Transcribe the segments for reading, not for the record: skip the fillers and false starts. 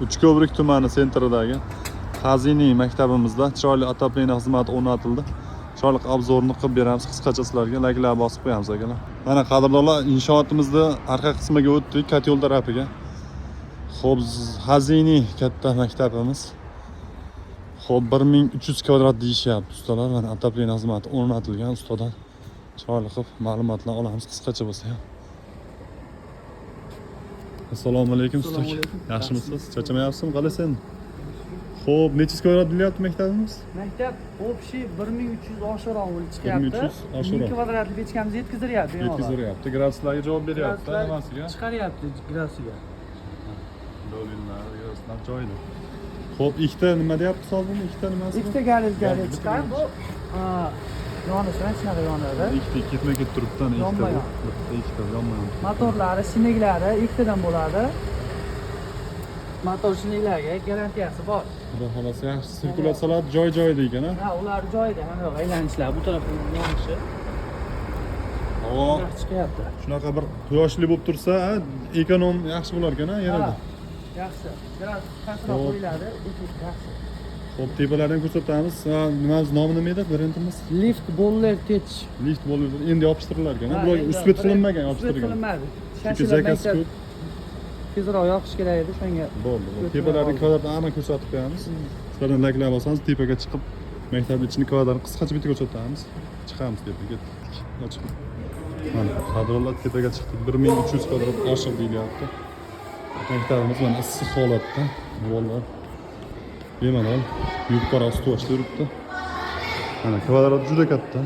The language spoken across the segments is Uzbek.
Uchko'prik tumani sentridagi Xaziniy maktabimizda chiroyli отопление xizmati o'rnatildi. Chiroyli обзор ni qilib beramiz qisqacha sizlarga. Layklar bosib qo'yamiz, akalar. Mana, qadrdonlar, inshootimizda arqa qismiga o'tdik, котёл tarafiga. Xo'p, Xaziniy katta maktabimiz. Xo'p, 1300 kvadrat deyishyapti ustalar. Mana, отопление xizmati o'rnatilgan. Ustadan chiroyli qilib ma'lumotlar olamiz qisqacha bo'lsa ham. Assalomu alaykum, usta. Assalomu alaykum. Yaxshimisiz? Charchamayapsizmi? Qalaysan? Xo'p, necha kvadrat deyilyapti maktabimiz? Maktab общий 1300 oshiqroq bo'lib chiqyapti. 1300 oshiqroq. 1000 kvadratli pechkamiz yetkaziryapti bemalol. Yetkaziryapti. Graduslarga javob beryapti, Graduslar nimasiga? Chiqaryapti gradusiga. Dolinlar, graduslar joyida. Xo'p, ikkita nima deyapti hisobini? Ikkita nimasi? Ikkita горелка Bitta chiqar bu. Ha, yonishi mana shunaqa yonadi. Ikkita ketma-ket turibdi, ana ikkita bu. Yonma-yon. Bitta, ikkita yonma-yon. Motorlari, shinniklari ikkitadan bo'ladi. Motor shinniklarga garantiyasi bor. Xudo xolasa, yaxshi sirkulyatsiyalar joy-joyida ekan, a? Ha, ular joyida, mana bu aylanishlar, bu tarafdan yonishi. Havo Yaxshi chiqyapti. shunaqa bir quyoshli bo'lib tursa, a, эконом yaxshi bo'lar ekan, a, yanada. Ha, yaxshi. Gradus pastroq qo'yiladi, effekt yaxshi. Xo'p, tepalardan ko'rsatamiz. Ha, nimamiz nomi nima edi? Brendimiz? Lift Boller Tech. Lift bo'lib endi yopishtirilar ekan, a? Ha, Bular endi успеть qilinmagan успеть yopishtirilgan. Qilinmadi. Chunki Shashilib заказ maktab ko'p. tezroq yoqish kerak edi, shunga. Bo'ldi. Ko'p Tepalarni oldi. kvadratni aniq ko'rsatib qo'yamiz. Sizlardan layklar bosamiz, tepaga chiqib maktab ichini kvadratni qisqacha bitta ko'rsatamiz. Chiqamiz tepaga. Ochiq. Mana, qadrlar, tepaga chiqdik. 1300 kvadrat oshiq deyilyapti. Maktabimiz mana issiq holatda. Bolalar bemalol yupqar ustuvachda yuribdi. Mana, kvadrat juda katta.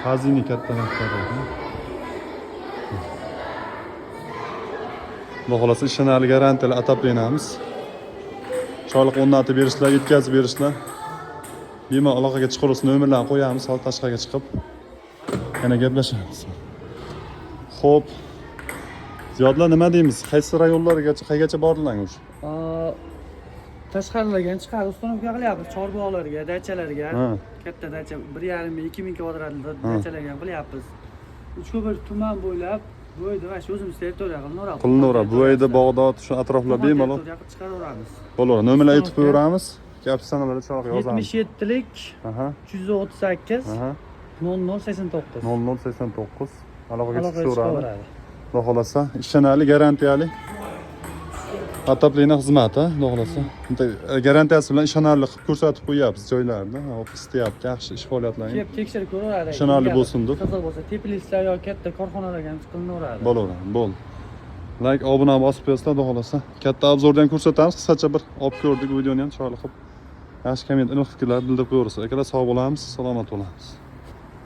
Xazina katta maktab ekan. Xudo xolasa, ishonarli, garantiyali отопление miz. Chiroyli o'rnatib berishlar, yetkazib berishlar. Bemalol aloqaga chiqaverasiz, nomerlarni qo'yamiz, hozir tashqariga chiqib yana gaplashamiz. Xo'p. Ziyodlar, nima deymiz? Qaysi rayonlargacha, qaygacha bordilar o'sha? Tashqarilarga ham chiqarib установка qilyapmiz, chorbog'larga, dachalarga. Katta dacha, 1,5 ming, 2000 kvadratli dachalarga ham qilyapmiz. Uchko'prik tuman bo'ylab, bu yerda mana shu o'zimiz territoriya qilinaveradi. Qilinaveradi. Bu yerda Bag'dod, shu atroflar bemalol Territoriya qilib chiqaraveramiz. bo'laveradi. Nomerlar aytib qo'yaveramiz. Gap sanalarda chiroq yozamiz. 77lik 338 00 89. 0089 aloqaga Aloqaga chiqishaveradi. chiqaveradi. Xudo xolasa, ishonarli, garantiyali отопление xizmati, xudo xolasa. Bitta garantiyasi bilan ishonarli qilib ko'rsatib qo'yyapmiz joylarni. Hop, isyapti, yaxshi ish faoliyatlari. Kelib tekshirib ko'raveradi. Ishonarli Kimga bo'lsin deb. Qiziq bo'lsa, теплица yoki katta korxonalarga ham qilinaveradi. Bo'laveradi, bo'ldi. Layk, obuna bosib qo'yasizlar, xudo xolasa. Katta обзор da ham ko'rsatamiz, qisqacha bir olib ko'rdik videoni ham chiroyli qilib. Yaxshi komment, iliq fikrlar bildirib qo'yaverasiz. Akalar, sog' bo'lamiz, salomat bo'lamiz.